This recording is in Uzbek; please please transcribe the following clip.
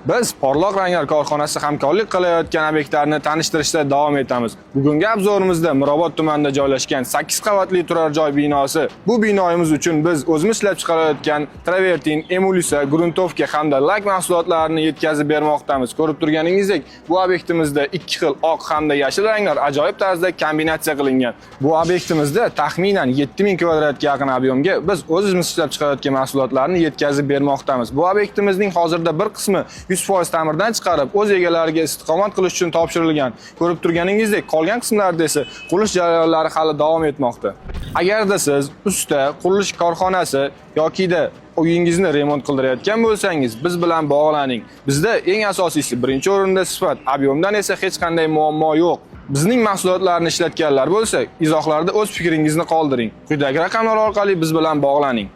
Biz Porloq ranglar korxonasi hamkorlik qilayotgan obyektlarni tanishtirishda davom etamiz. Bugungi обзор imizda Mirobod tumanida joylashgan 8 qavatli turar joy binosi. Bu binoyimiz uchun biz o'zimiz ishlab chiqarayotgan travertin, emulsiya, gruntovka hamda lak mahsulotlarini yetkazib bermoqdamiz. Ko'rib turganingizdek, bu obyektimizda ikki xil oq hamda yashil ranglar ajoyib tarzda kombinatsiya qilingan. Bu obyektimizda taxminan 7000 kvadratga yaqin объем ga biz o'zimiz ishlab chiqarayotgan mahsulotlarni yetkazib bermoqdamiz. Bu obyektimizning hozirda bir qismi 100% ta'mirdan chiqarib, o'z egalariga istiqomat qilish uchun topshirilgan. Ko'rib turganingizdek, qolgan qismlarda esa qurilish jarayonlari hali davom etmoqda. Agarda siz usta, qurilish korxonasi yokida uyingizni remont qildirayotgan bo'lsangiz, biz bilan bog'laning. Bizda eng asosiysi, birinchi o'rinda sifat, объем dan esa hech qanday muammo yo'q. Bizning mahsulotlarni ishlatganlar bo'lsa, izohlarda o'z fikringizni qoldiring. Quyidagi raqamlar orqali biz bilan bog'laning.